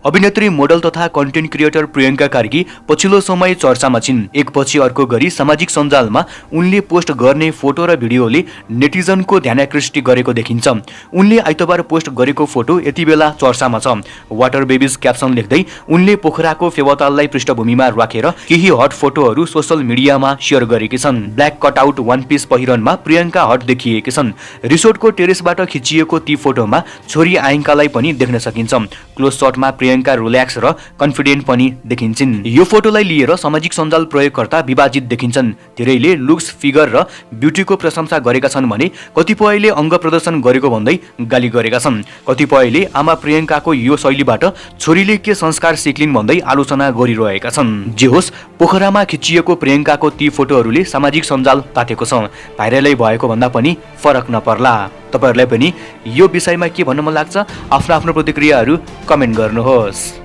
अभिनेत्री मोडल तथा content creator Priyanka Karki पछिल्लो समय चर्चामा छिन्। एकपछि अर्को गरी सामाजिक सञ्जालमा उनले पोस्ट गर्ने फोटो र भिडियोले नेटिजनको ध्यानाकृष्टि गरेको देखिन्छ। उनले आइतबार पोस्ट गरेको फोटो यति बेला चर्चामा छ। वाटर बेबिज क्याप्सन लेख्दै उनले पोखराको फेवाताललाई पृष्ठभूमिमा राखेर केही हट फोटोहरू सोशल मिडियामा सेयर गरेकी छन्। ब्ल्याक कटआउट वान पिस पहिरनमा प्रियङ्का हट देखिएकी छन्। रिसोर्टको टेरेसबाट खिचिएको ती फोटोमा छोरी आयङ्कालाई पनि देख्न सकिन्छ। क्लोज शटमा प्रियङ्का रिल्याक्स र कन्फिडेन्ट पनि देखिन्छन्। यो फोटोलाई लिएर सामाजिक सञ्जाल प्रयोगकर्ता विभाजित देखिन्छन्। धेरैले लुक्स, फिगर र ब्युटीको प्रशंसा गरेका छन् भने कतिपयले अङ्ग प्रदर्शन गरेको भन्दै गाली गरेका छन्। कतिपयले आमा प्रियङ्काको यो शैलीबाट छोरीले के संस्कार सिक्लिन् भन्दै आलोचना गरिरहेका छन्। जे होस्, पोखरामा खिचिएको प्रियङ्काको ती फोटोहरूले सामाजिक सञ्जाल तातेको छ। भाइरलै भएको भन्दा पनि फरक नपर्ला। तपाईहरुलाई पनि यो विषयमा के भन्न मन लाग्छ? आफ्नो आफ्नो प्रतिक्रियाहरू कमेन्ट गर्नुहोस्।